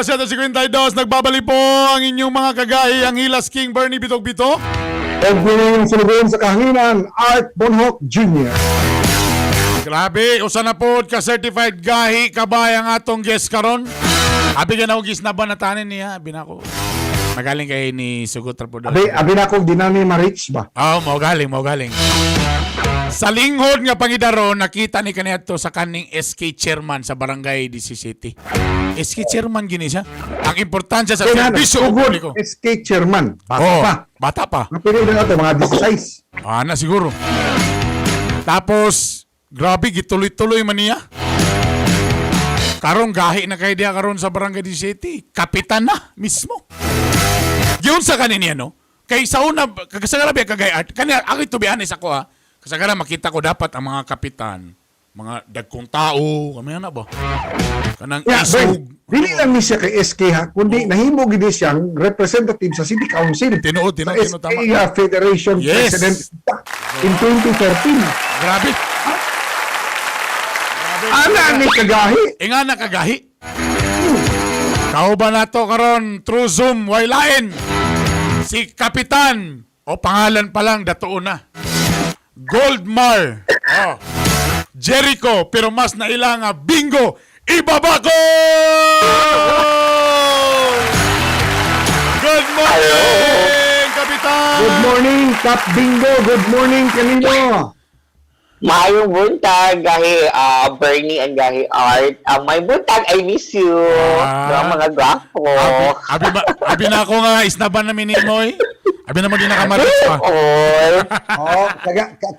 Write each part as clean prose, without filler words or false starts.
Alas 7:52, nagbabalik po ang inyong mga kagahi, ang Hilas King Bernie Bitok Bitok. Og yung sulugoon sa kahanginan, Art Bonhoc Jr. Grabe, usa na po ka certified gahi kabay ang atong guest karon. Abi ka na og gisnaban na tanin niya, abi na ko. Magaling kay ni Sugot ra po. Abi na akong dinami ma-reach ba? Oh, mo galing, mo galing. Sa linghod nga pangidaron, nakita ni kaniadto sa kaning SK chairman sa Barangay DC City. SK chairman gini siya. Ang importansya sa Kaya na, serbisyo sugod publiko. SK chairman. Bata Oh, pa. bata pa. Mga period na ito, mga 16. Ana siguro. Tapos, grabe, gituloy-tuloy man niya. Karon gahi na kay diha karon sa Barangay DC City. Kapitan na mismo. Yun sa kanin niya, no? Kay sa una, kasagara ba kagay art, kanya, ako ito bihanis ako ha. Kasagara makita ko dapat ang mga kapitan, mga dagkong tao, kami na ba? Kanang Yeah, isog. Ben, dili lang ni siya kay SK ha, kundi nahimo gid siyang representative sa City Council. Tinuod, tinuod, Sa tinuod, SK tama. Federation President in 2013. Grabe. Ana ni kagahi. E nga nakagahi. Kauban na to karon through Zoom, way lain. Si Kapitan, o pangalan pa lang, datuon na. Goldmar. Oh. Jericho, pero mas naila nga bingo, ibaba ko! Good morning, Kapitan! Good morning, Kap Bingo. Good morning kanino. Maayong buntag, gahi Bernie and gahi Art. May buntag, I miss you. Ah. Ah. Mga gwapo. Abi, ba, abi na ako nga, isnaban namin ni Moy. Abi naman din nakamaris pa. Oy. Oh,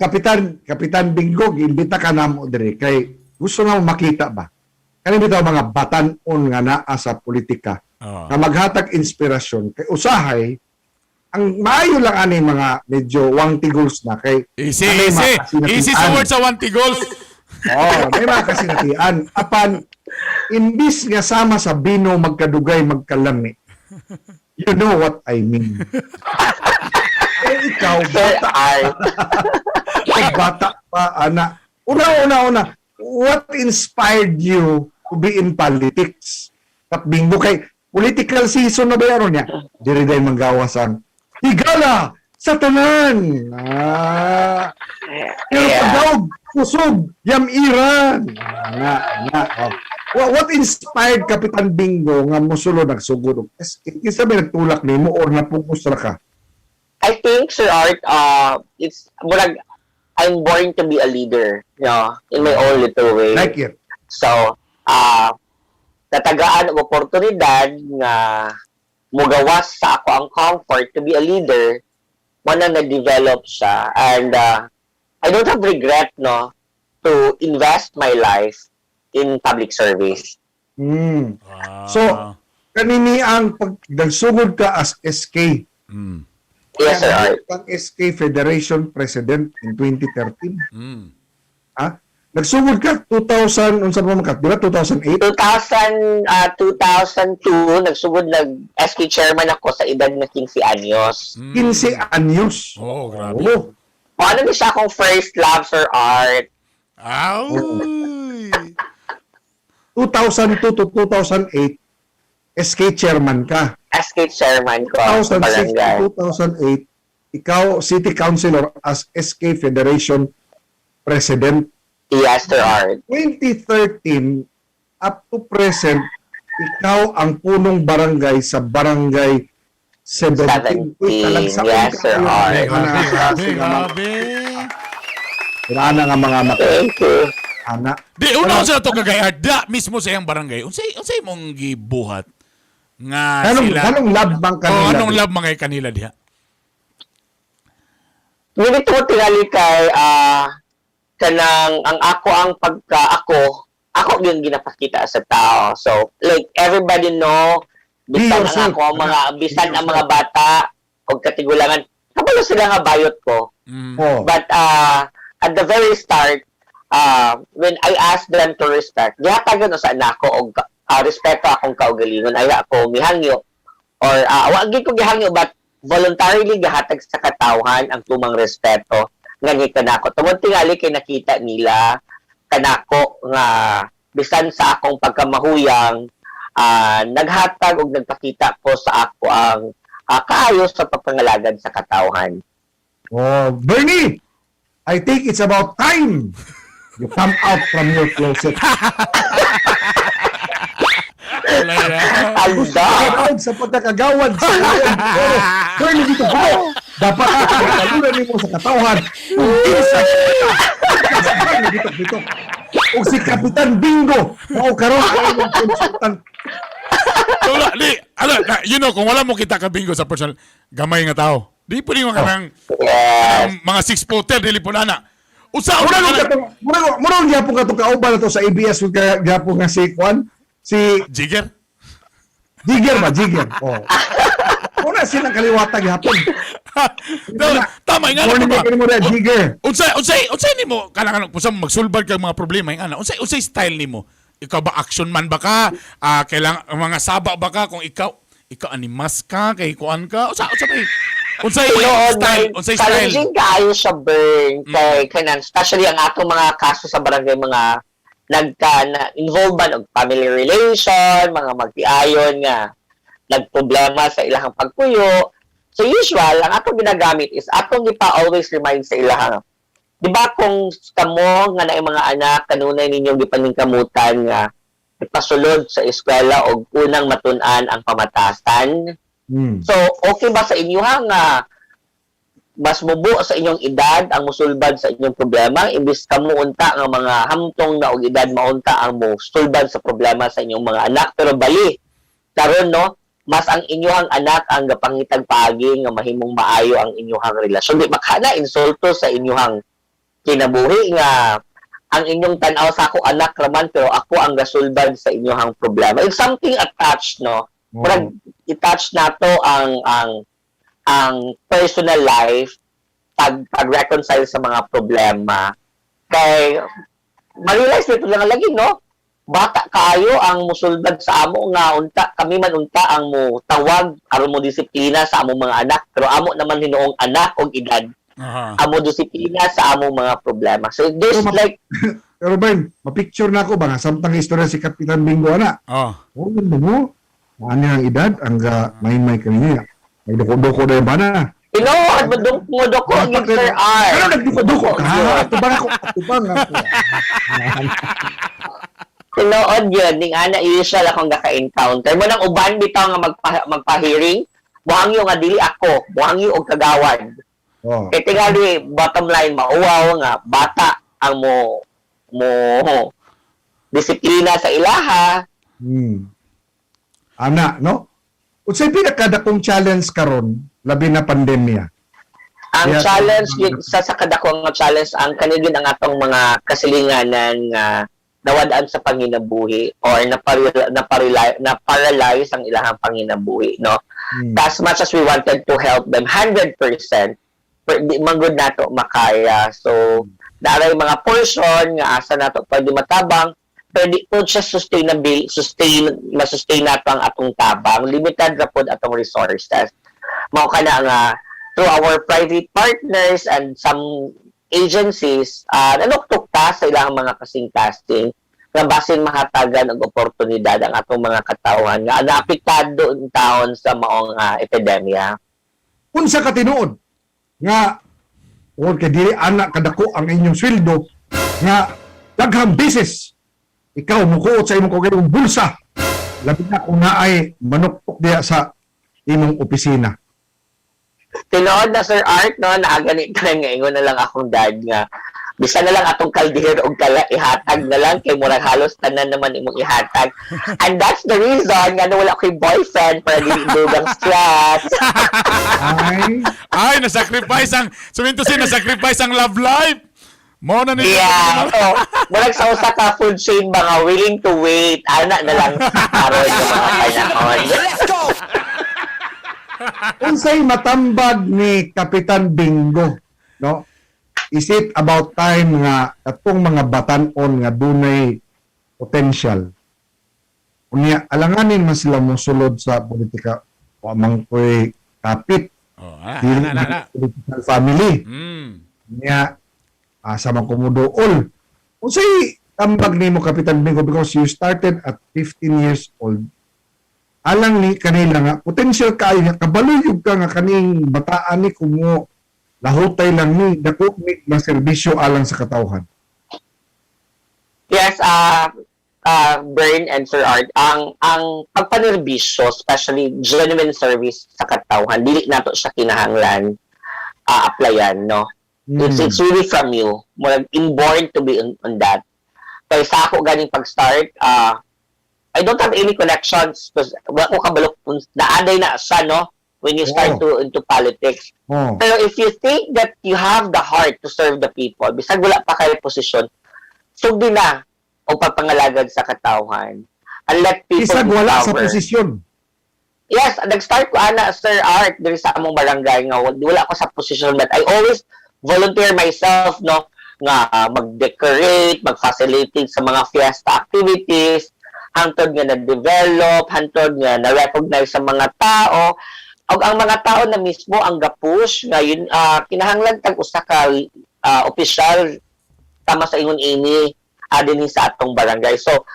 Kapitan, Kapitan Bingo, giimbita ka namo diri kay gusto na mo makita ba? Kani bitaw mga batan-on nga naa sa politika Oo. nga maghatag inspirasyon kay usahay ang maayo lang ani mga medyo wangti goals na kay Easy, may mga easy. kasinatian. Easy sa word sa one goals. Oh, may mga kasinatian. Apan imbis nga sama sa bino magkadugay magkalami. You know what I mean. Eh ikaw Sir bata Art. Ay, bata pa, ana. Una, una, una. What inspired you to be in politics? Kap Bingo kay political season na ba yan niya? Diri dahil manggawas ang higala sa tanan. Ah. Pero pagdaog, kusog, yamiran. Ana, ana. Oh. What inspired Kapitan Bingo nga mosulod nagsugod og SK? Kinsa ba nagtulak nimo or napugos ra ka? I think, Sir Art, it's, murag, I'm born to be a leader, in my own little way. Like it. So, natagaan og oportunidad nga mugawas sa ako ang comfort to be a leader, mo na na-develop siya. And I don't have regret, no, to invest my life in public service. So, kanini ang pag nagsugod ka as SK. Yes, Sir Art. Ang SK Federation President in 2013. Ha? Nagsugod ka 2000 unsa pa man ka? Di ba 2008? 2000, 2002, nagsugod nag SK chairman ako sa edad na 15 anyos. 15 anyos. Oo, grabe. Oo. O, ano na siya akong first love, Sir Art? Auy! 2002 to 2008 SK chairman ka. SK chairman ko sa 2006 barangay. to 2008 ikaw city councilor as SK Federation President. Yes, Sir Art. 2013 up to present, ikaw ang punong barangay sa Barangay 17. Uy, 17, talagsaon yes, ka sir, kayo. Art. Grabe, grabe, grabe. Ana nga mga maka Thank you. ana. Di, una ko sa ito kagay Art, da, mismo sa iyang barangay, unsay mong gibuhat nga Anong sila? anong love bang kanila? Oh, anong love mga kanila diha? Ngunit ko tingali kay kanang ang ako ang pagka ako ako yung ginapakita sa tao. So like everybody know Be bisan ang yourself. ako ang mga Be bisan ang mga yourself. bata og katigulangan kabalo sila nga bayot ko. Oh. But at the very start, when I asked them to respect, gihatagan no sa anak ko og respeto akong kaugalingon ay ako mihangyo or wa gyud ko gihangyo but voluntarily gihatag sa katawhan ang tumang respeto nga ni kanako. Tungod tingali kay nakita nila kanako nga bisan sa akong pagkamahuyang Naghatag og nagpakita ko sa ako ang kaayo sa pagpangalagad sa katawhan. Oh, Bernie, I think it's about time you come out from your closet. Wala na. Anda! Proud sa pagkakagawad sa bayan. Pero, Bernie dito ko, dapat kalunan nimo sa katawhan kung kinsa kita. Sa Bernie dito dito. O si Kapitan Bingo, mao karon ang imong consultant. So, wala, di, ano, na, kung wala mo kita ka Bingo sa personal, gamay nga tao. Di pwede mo kanang mga 6-footer, dili po na na. Usa, Mura una ko ka katong mura ko gyapon katong kauban na to sa ABS kung kaya gyapon nga si Kwan, si Jigger? Jigger ba, Jigger. Oh. Una silang kaliwata gyapon. No, tama nga Morning na kay mo na Jigger. Unsay nimo kanang ano, kung magsulbad kag mga problema yung ana, unsay style nimo? Ikaw ba action man ba ka? Ah, kailang mga saba ba ka kung ikaw animas ka kay kuan ka? Usa ba? Unsay Tinuod, style? Unsay style? Challenging kaayo siya, Bern. Kay kanan, especially ang atong mga kaso sa barangay, mga nagka na involved man og family relation, mga magtiayon nga nagproblema sa ilahang pagpuyo. So usual, ang atong ginagamit is atong gipa always remind sa ilahang, di ba kung kamo nga naay mga anak kanunay ninyong gipaningkamutan nga ipasulod sa eskwela og unang matun-an ang pamatasan? So, okay ba sa inyo ha nga mas mubo sa inyong edad ang musulbad sa inyong problema imbis kamo unta nga mga hamtong na og edad maunta ang mosulbad sa problema sa inyong mga anak? Pero bali karon, no, mas ang inyong anak ang gapangitag paagi nga mahimong maayo ang inyong relasyon. Di makana insulto sa inyong kinabuhi nga ang inyong tan-aw sa ako anak raman, pero ako ang gasulbad sa inyong problema. It's something attached, no? Murag i-touch nato ang personal life pag pag-reconcile sa mga problema kay ma-realize nito lang lagi, no, bata kaayo ang musulbad sa amo nga unta kami man unta ang mo tawag aron mo disiplina sa among mga anak, pero amo naman hinuong anak og edad amo disiplina sa among mga problema. So there's like Pero Bern, mapicture na ako ba nga samtang istorya si Kapitan Bingo ana. Oh. Oh, ganda mo. Ano ang edad ang ga may kaniya. May duko-duko na yung bana. Tinuod mo dong mo doko gyud, Sir R. Ano nagduko-duko ka? Atubang ako, atubang ako. Tinuod yun, ning ana usual akong gaka-encounter. Mo nang uban bitaw nga magpa-hearing, buhangyo nga dili ako, buhangyo og kagawad. Kay tingali bottom line mauwaw nga bata ang mo mo disiplina sa ilaha. Ana, no? Unsay pinakadakong challenge karon labi na pandemya? Ang challenge yun, sa kadako nga challenge ang kanigin ang atong mga kasilinganan nga nawad-an sa panginabuhi or naparalyze ang ilahang panginabuhi, no? As much as we wanted to help them 100%, pero di man gud nato makaya. So daaray mga portion nga asa nato pwede matabang, pero di po siya sustainable, sustain masustain nato ang atong tabang. Limited ra pod atong resources. Mao kana nga through our private partners and some agencies, nanuktok ta sa ilang mga kasing-kasing nga basin mahatagan og oportunidad ang atong mga katawhan nga naapektado ang taon sa maong epidemya. Unsa ka tinuod nga or kay dili ana kadako ang inyong sweldo nga daghang beses ikaw mukuot sa imong kaugalingong bulsa, labi na kung naay manuktok diha sa imong opisina? Tinuod na, Sir Art, no, naagani ka nga ingon na lang akong dad nga bisan na lang atong kaldero og kala ihatag na lang kay murag halos tanan naman imong ihatag. And that's the reason nga wala ko'y boyfriend para dili dugang stress. Ay. Ay, na-sacrifice ang, suminto si na-sacrifice ang love life. Mo na ni Yeah. So, murag sa usa ka food chain ba nga willing to wait ana na lang karon sa mga panahon. Unsay matambag ni Kapitan Bingo, no? Is it about time nga katong mga batan-on nga dunay potential, unya alanganin man sila mosulod sa politika? Wa man koy kapit, Oh, ah, dili na, na, na. political family niya, asa man kumuduol. Unsay tambag nimo, Kapitan Bingo, because you started at 15 years old? Alang ni kanila nga potential kaayo nga kabaluyog ka nga kaning bataan ni kumo lahutay lang ni dako ni na serbisyo alang sa katawhan? Yes, Bern and Sir Art, ang pagpanerbisyo, especially genuine service sa katawhan, dili nato siya kinahanglan applyan, no? It's really from you. Murag inborn to be on that. Kay sa ako ganing pag-start, I don't have any connections because wala ko kabalo kung naaday na siya, no? When you start to into politics. Pero if you think that you have the heart to serve the people, bisag wala pa kayo posisyon, sugdi na o pagpangalagad sa katawhan. And let people Bisag wala sa discover. posisyon. Yes, nag-start ko ana, Sir Art, diri sa among barangay nga wala ko sa posisyon, but I always volunteer myself, no, nga mag-decorate, mag-facilitate sa mga fiesta activities hangtod nga na-develop, hangtod nga na-recognize sa mga tao. Og ang mga tao na mismo ang gapush nga yun, kinahanglan tag usa ka opisyal tama sa ingon ini dinhi sa atong barangay. So,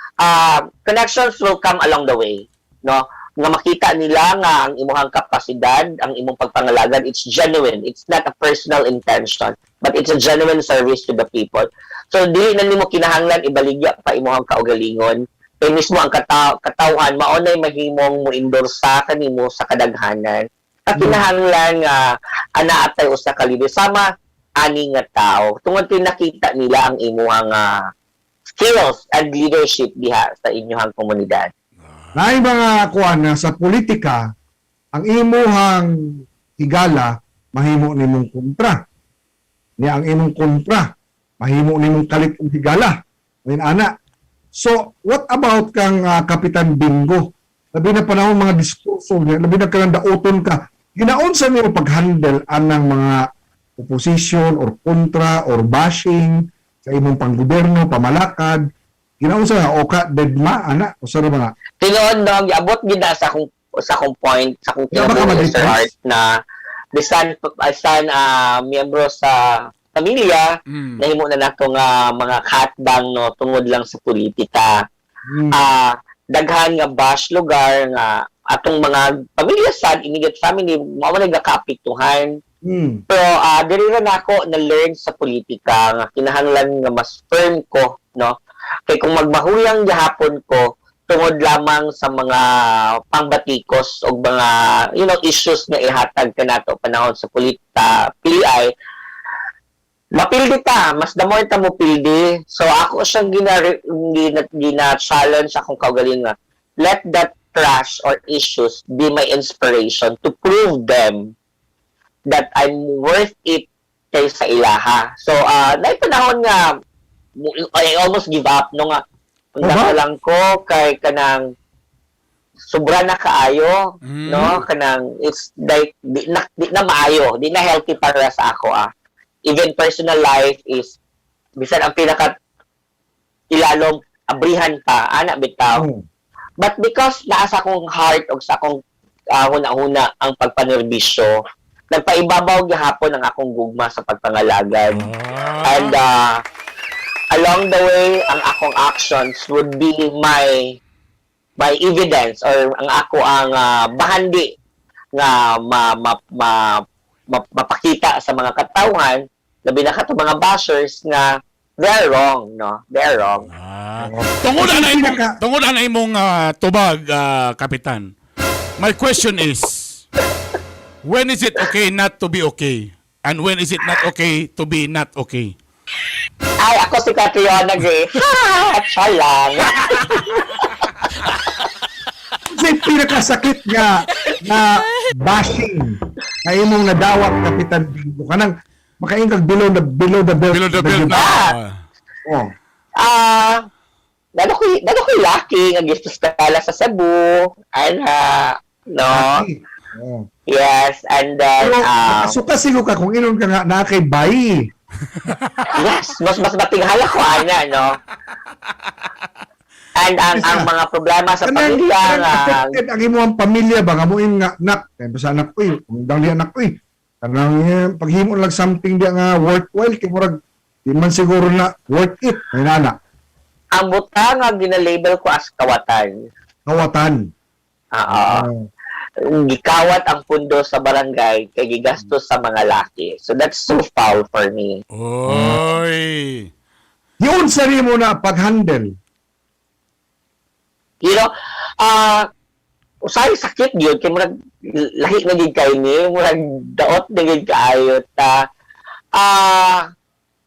connections will come along the way, no? Nga makita nila nga ang imuhang kapasidad, ang imong pagpangalagad, it's genuine. It's not a personal intention, but it's a genuine service to the people. So, dili na nimo kinahanglan ibaligya pa imuhang kaugalingon. Kay mismo ang katawhan mao nay mahimong mo endorsa kanimo sa kadaghanan. Ka kinahanglan nga ana atay usa ka leader sama ani nga tao tungod kay nakita nila ang imuhang skills and leadership diha sa inyong komunidad. Naay mga kuan na sa politika, ang imuhang higala mahimo nimong kontra. Niya ang imong kontra mahimo nimong kalit og higala. Ngayon ana. So, what about kang Kapitan Bingo? Labi na panahon mga diskurso niya, labi na kanang dauton ka. Ginaunsa nimo pag-handle anang mga opposition or kontra or bashing sa imong panggobyerno, pamalakad? Ginaunsa nga o ka deadma ana usa ra mga Tinuod, no, giabot gid na sa akong point, sa akong Nga ba ka kinabuhi, Sir ma-depress? Art, na bisan bisan miyembro sa pamilya, nahimo na nato nga mga katbang, no, tungod lang sa politika. Daghan nga bash lugar nga atong mga pamilya sad, immediate family, mao man nagakaapektuhan. Pero diri ra nako na learn sa politika nga kinahanglan nga mas firm ko, no, kay kung magmahuyang gihapon ko tungod lamang sa mga pangbatikos o mga issues nga ihatag kanato panahon sa politika PI, mapildi ta, mas the more ta mo pildi. So ako siyang gina challenge akong kaugalingon nga let that trash or issues be my inspiration to prove them that I'm worth it kaysa ilaha. So naay panahon nga I almost give up, no, nga unda Aba? ko lang ko kay kanang sobra na kaayo, no, kanang it's like di na maayo, di na healthy para sa ako. Even personal life is bisan ang pinaka ilalom abrihan pa ana bitaw. But because naa sa akong heart og sa akong huna-huna ang pagpanerbisyo, nagpaibabaw gihapon ang akong gugma sa pagpangalagad. And along the way, ang akong actions would be my my evidence or ang ako ang bahandi nga mapakita sa mga katawhan, labi na kato mga bashers, nga they're wrong, no, they're wrong. Tungod ana imong tubag, Kapitan. My question is, when is it okay not to be okay? And when is it not okay to be not okay? Ay, ako si Catriona Gray. Ha! Siya lang. Kasi pinakasakit nga na bashing na imong nadawat, Kapitan Bingo, kanang makaingag below the belt. Below the belt na. Oh. Ah, dalo ko'y lucky nga gipiskala sa Cebu. Ana, no? Lucky. Oh. Yes, and then Pero suka siguro ka kung inon ka nga naa kay bayi. Yes, mas matinghala ko ana, no? And ang mga problema sa Kanang, pamilya kanang nga affected ang imong pamilya ba nga moin nga nak kay basta anak ko, undang di anak ko eh. Kanang paghimo lang something di nga worthwhile kay murag di man siguro na worth it kay nana. Ang butang nga gina-label ko as kawatan. Kawatan. Oo. Gikawat ang pundo sa barangay kay gigastos sa mga laki. So that's so foul for me. Oy. Yun sa mo na pag-handle. Usahay sakit yun kay murag lahi na gid kay ni, murag daot na gid kaayo ta.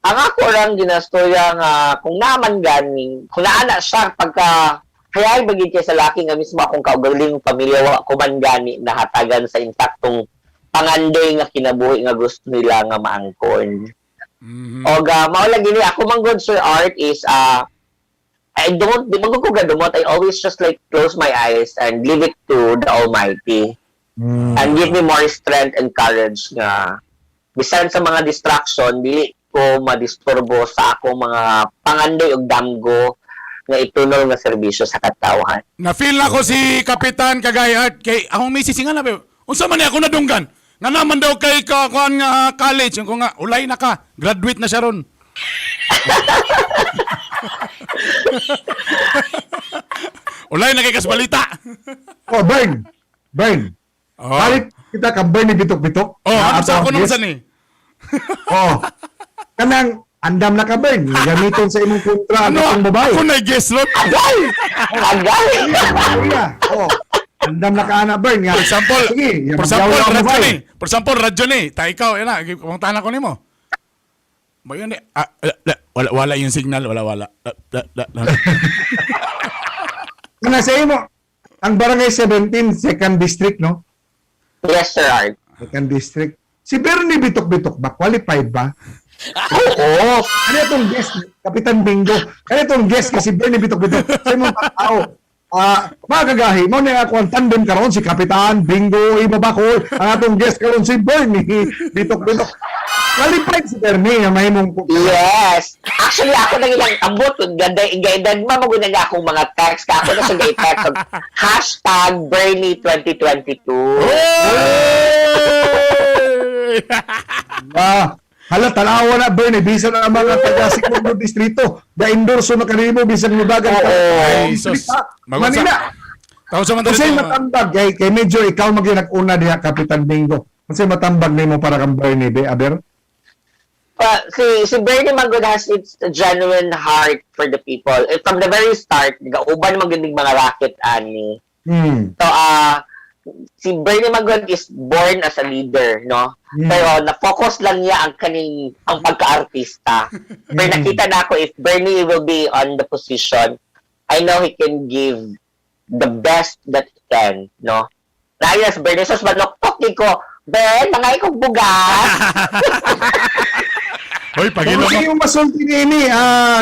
Ang ako lang ginastorya nga kung naman gani, kung naana siya pagka hayay ba gid kay sa laki nga mismo akong kaugalingong pamilya wa ko man gani nahatagan sa intaktong pangandoy nga kinabuhi nga gusto nila nga maangkon. Og mao lang gini ako man good, Sir Art, is I don't, di man ko gadumot. I always just like close my eyes and leave it to the Almighty and give me more strength and courage nga bisan sa mga distraction dili ko madisturbo sa akong mga pangandoy og damgo nga itunol nga serbisyo sa katawhan. Na-feel na ko si Kapitan Kagayat kay akong misis nga na ba. Unsa man ni ako nadunggan? Nga naman daw kay ka kuan nga college yung ko nga ulay na ka, graduate na siya ron. Ulay na kay kas balita. Oh, Bern. Bern. Oh. Balik kita ka Bern ni Bitok-Bitok. Oh, Na ano sa ato ako ang naman guest. sa ni? Oh. Kanang andam na ka, Bern. Gamiton sa imong kontra ang Ano? atong babae. Ako na guess ron. Agay! Agay! Iya. Oh. Andam na ka ana, Bern. Nga. For example, Sige, for example, magyaw ang radyo babae. ni. For example, radyo ni. Ta ikaw, yan na, pumuntahan ako nimo. Ba yun eh, ah, ah, wala, wala yung signal, wala, wala. Ah, ah, ah, ah. Kana sa imo, ang Barangay 17, second district, no? Yes, Sir Art. Second district. Si Bernie Bitok-Bitok ba? Qualified ba? Oo. Ano itong guest? Kapitan Bingo. Ano itong guest kasi Bernie Bitok-Bitok? Sa imong tao. Ah, mga kagahi, mo na ako ang tandem karon si Kapitan Bingo Ibabakol. Ang atong guest karon si Bernie Bitok-Bitok. Qualified si Bernie nga mahimong Yes. Actually, ako nang ilang ambot. Ganda, gaidad ma, maguna nga akong mga text. Ako na sa text. #Bernie2022. Hey! Ah, hala tanawa na, Bernie, bisan ang mga taga Segundo Distrito, da endorso na kanimo bisan mudagan ka. Ay, sus. Magunsa. Manila. Tawag sa man Unsay dito. matambag kay medyo ikaw magyud nag-una diha, Kapitan Bingo. Unsay matambag nimo para kang Bernie be aber? Si Bernie Magod has its genuine heart for the people. Eh, from the very start, gauban man gyud mga racket ani. So, si Bernie Magod is born as a leader, no? Pero na-focus lang niya ang kaning ang pagka-artista. Pero nakita na ako if Bernie will be on the position, I know he can give the best that he can, no? Dahil si Bernie, sus manuktok ni ko, "Ben, mga ikong bugas." Hoy, pagilom Kung mo. yung masulti niini,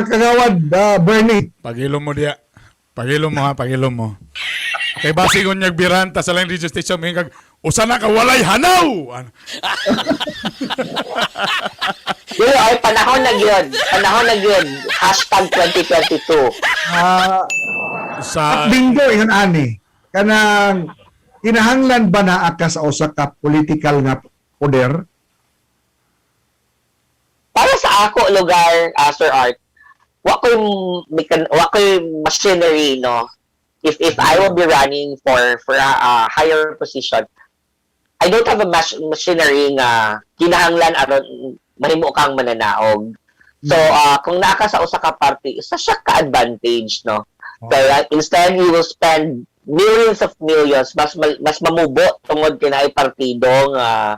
kagawad Bernie. Pagilom mo diya. Pagilom mo ha, pagilom mo. Kay basi kung nyagbiranta sa lang radio station, may kag, usa na ka walay hanaw! Ano? Pero ay, panahon na yun. Panahon na yun. #2022. Sa, Bingo ingon ani. Kanang kinahanglan ba naa ka sa usa ka political nga poder? Para sa ako lugar, Sir Art, wa ko'y machinery, no? If I will be running for a higher position, I don't have a machinery nga kinahanglan aron mahimo kang mananaog. So, kung naa ka sa usa ka party, isa siya ka advantage, no? Kaya instead you will spend millions of millions, mas mamubo tungod kay naay partido nga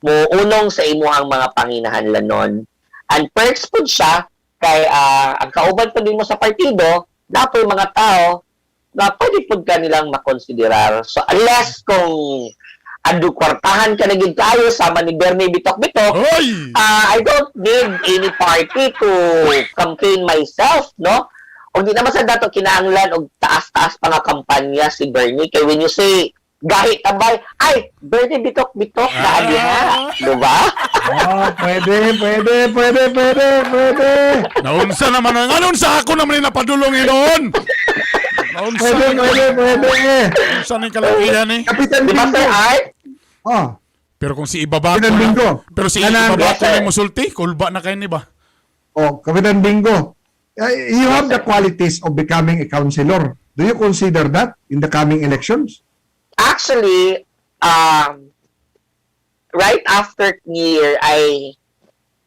muunong sa imuhang mga panginahanlanon. And perks pud siya kay ang kauban pud nimo sa partido, napoy mga tao na pwede pud ka nilang makonsiderar. So unless kung adu kwartahan ka na gid kayo sama ni Bernie Bitok-Bitok, Hoy! I don't need any party to campaign myself, no? O di naman sa dato kinahanglan og taas-taas pa nga kampanya si Bernie. Kay when you say gahi tambay, ay, Bernie Bitok-Bitok na diha, di ba? Oh, pwede, pwede, pwede, pwede, pwede. Naunsa naman ang anong sa ako naman yung napadulong inoon. Naunsa Pwede, pwede, pwede. Naunsa ni kalakihan eh. Kapitan Di ba, Bingo. Sir Art? Oh, Pero kung si ibaba ko Kapitan na, Bingo. pero si ibaba Yes, ko sir. na musulti, kulba na kayo ni ba? Oh, Kapitan Bingo. You have the qualities of becoming a councilor. Do you consider that in the coming elections? Actually, right after New Year, I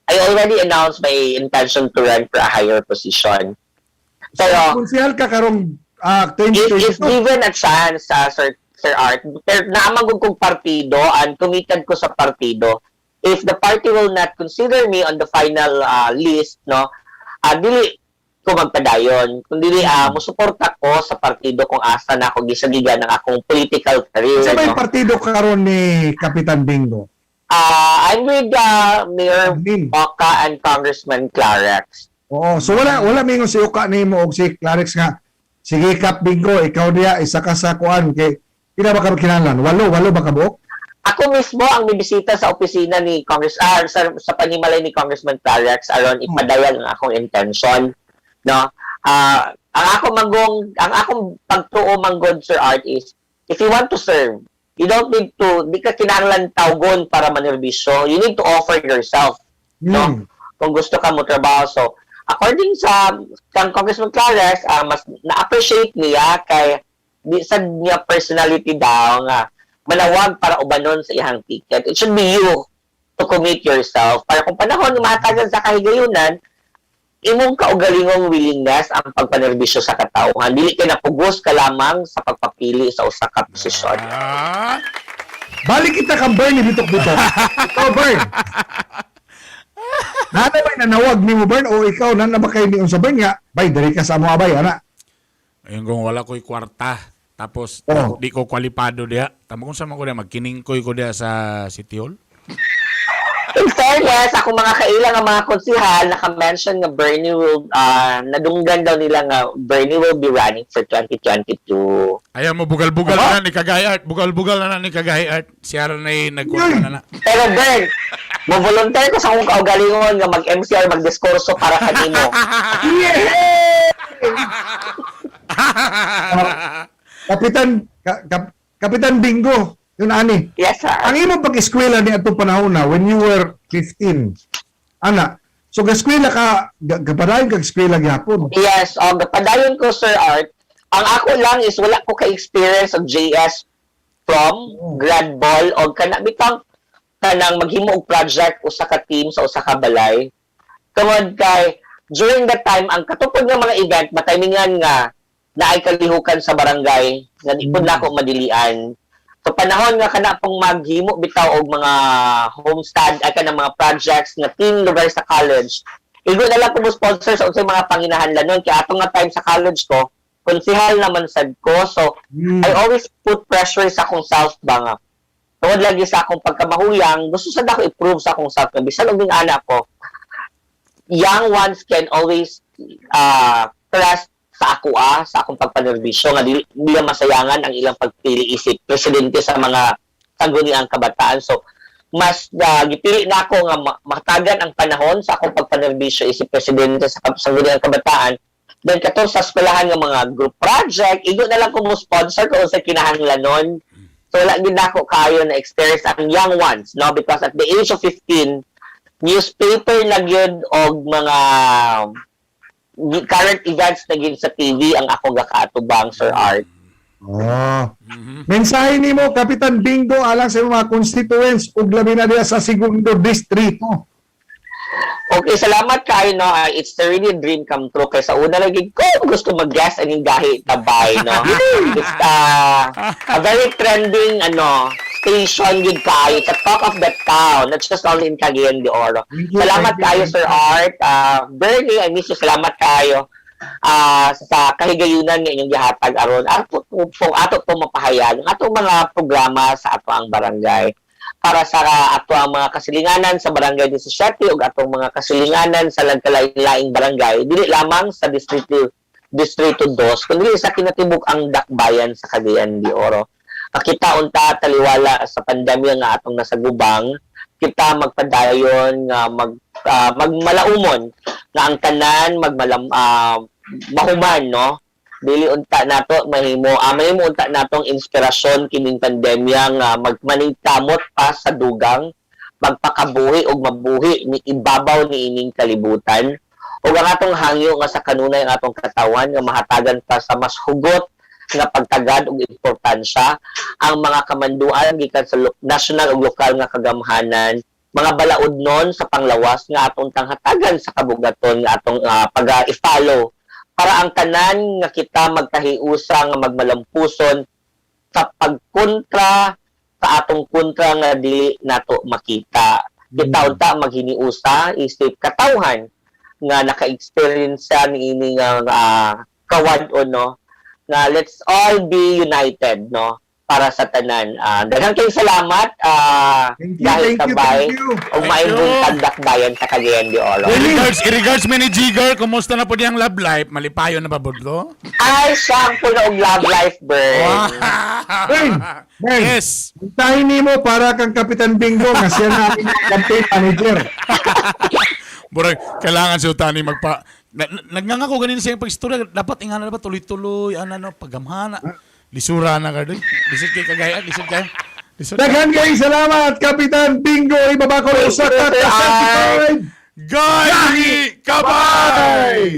already announced my intention to run for a higher position. Pero Konsehal ka karong if 2022. given a chance, Sir Art, pero naa man gud kong partido and committed ko sa partido, if the party will not consider me on the final list, no, dili ko magpadayon. Kung dili, musuporta ko sa partido kung asa na ako gisagigan ng akong political career. Sa may no? partido karon ni Kapitan Bingo? I'm with Mayor Admin. Oca and Congressman Clarex. Oo, so wala mingon si Uka nimo og si Clarex nga sige, Kap Bingo, ikaw diya isa ka sa kuan kay pila ba ka kinahanglan? Walo ba ka buok? Ako mismo ang mibisita sa opisina ni Congress sa panimalay ni Congressman Clarex aron ipadayag ang akong intention, no? Ang akong pagtuo manggod, Sir Art, is if you want to serve, you don't need to, di ka kinahanglan tawgon para manerbisyo. You need to offer yourself, no? Kung gusto ka mo trabaho. So, according sa kang Congressman Clarex, mas na-appreciate niya kay di sa niya personality daw nga manawag para ubanon sa iyang ticket. It should be you to commit yourself. Para kung panahon mahatagan sa kahigayunan, imong kaugalingong willingness ang pagpanerbisyo sa katawhan. Dili kay napugos ka lamang sa pagpapili sa usa ka posisyon. Balik kita kang Bernie Bitok-Bitok. Ikaw, Bern. Nana ba nanawag nimo, Bern, o ikaw nana ba kay ni sa Bern nga bay diri ka sa amo abay ana? Ayun kung wala ko'y kwarta. Tapos, di ko kwalipado diha. Tamo kung sa man ko diha, magkiningkoy ko diha sa City Hall. In fairness, ako mga kaila nga mga konsihal, naka-mention nga Bernie will, nadunggan daw nila nga Bernie will be running for 2022. Ayaw mo, bugal-bugal na ni Kagay Art. Bugal-bugal na ni Kagay Art. Siya na nagkwarta na na. Pero Bern, mo volunteer ko sa akong kaugalingon nga mag-MC or magdiskurso para kanimo. Yeah! Kapitan Bingo, yun ani. Yes, sir. Ang imong pag-eskwela ni atong panahon na when you were 15. Ana, so ga-eskwela ka, gapadayon kag eskwela gyapon. Yes, padayon ko, Sir Art. Ang ako lang is wala ko ka-experience og JS from grad ball o kana bitang kanang maghimo og project usa ka team sa usa ka balay. Tungod kay during that time ang katupod nga mga event matimingan nga naay kalihukan sa barangay nga di pud nako madilian. So panahon nga kana pong maghimo bitaw og mga homestead ay kanang mga projects nga team lugar sa college. Igo na lang ko mo sponsor sa unsay mga panginahanglanon kay ato nga time sa college ko, konsehal naman sad ko. So I always put pressure sa akong self ba nga. Tungod lagi sa akong pagkamahuyang, gusto sad ako i-prove sa akong self nga bisan og ning anak ko, young ones can always trust sa ako sa akong pagpanerbisyo nga dili nila masayangan ang ilang pagpili isip presidente sa mga sangguniang kabataan. So mas gipili na ako nga matagan ang panahon sa akong pagpanerbisyo isip presidente sa sangguniang kabataan. Then katong sa eskwelahan nga mga group project, igo na lang ko mo sponsor kung sa kinahanglanon. So wala gid nako kayo na experience ang young ones, no? Because at the age of 15, newspaper na gyud og mga current events na gyud sa TV ang ako gakaatubang, Sir Art. Oh. Mensahe nimo, Kapitan Bingo, alang sa imong mga constituents ug labi na diha sa segundo distrito. Okay, salamat kayo, no. It's really a dream come true. Kay sa una lagi ko gusto mag-guest aning Gahi Tabay, no. It's a very trending ano station gid kayo. It's a talk of the town, not just only in Cagayan de Oro. Thank you, Salamat thank you, kayo, thank Sir Art. Bernie, I miss you. Salamat kayo sa kahigayunan nga inyong gihatag aron ato po ato po mapahayag ang atong mga programa sa ato ang barangay para sa ato ang mga kasilinganan sa Barangay 17 ug atong mga kasilinganan sa lagkalain-laing barangay dili lamang sa distrito Distrito 2 kundi sa kinatibuk ang dakbayan sa Cagayan de Oro. Makita unta taliwala sa pandemya nga atong nasagubang, kita magpadayon nga magmalaumon nga ang tanan magmalam mahuman, no? Dili unta nato mahimo unta natong inspirasyon kining pandemya nga magmaningkamot pa sa dugang magpakabuhi og mabuhi ni ibabaw ni ining kalibutan, ug ang atong hangyo nga sa kanunay ang atong katawan nga mahatagan pa sa mas hugot. nga pagtagad og importansya ang mga kamanduan gikan sa national ug lokal nga kagamhanan, mga balaod nun sa panglawas nga atong tanghatagan sa kabugaton nga atong pag i-follow para ang tanan nga kita magkahiusa nga magmalampuson sa pagkontra sa atong kontra nga dili nato makita. Kita unta maghiniusa isip katawhan nga naka-experience sa niini nga kawad-on, no, nga let's all be united, no, para sa tanan. Daghang kayong salamat Thank you, dahil thank you, sabay thank you. ug Thank maayong you. buntag, dakbayan sa Cagayan de Oro. I-regards mi ni Jigger, kumusta na po diyang love life? Malipayon na ba budlo? Ay, siya ang puno og love life, Bern. Bern, Bern. Yes. Puntahin nimo para kang Kapitan Bingo nga siya na aming campaign manager. Burag, kailangan si Utani magpa... Nagnganga ko ganin siya yung pag-istorya. Dapat ingana na ba tuloy-tuloy, ano, ano, paggamhana. Lisura na ka doy. Lisod kay kagaya, lisod kayo. Lisod. Daghan kayong salamat, Kapitan Bingo. Ibaba ko usa ka Thank you, sir. certified. Gahi Kabay!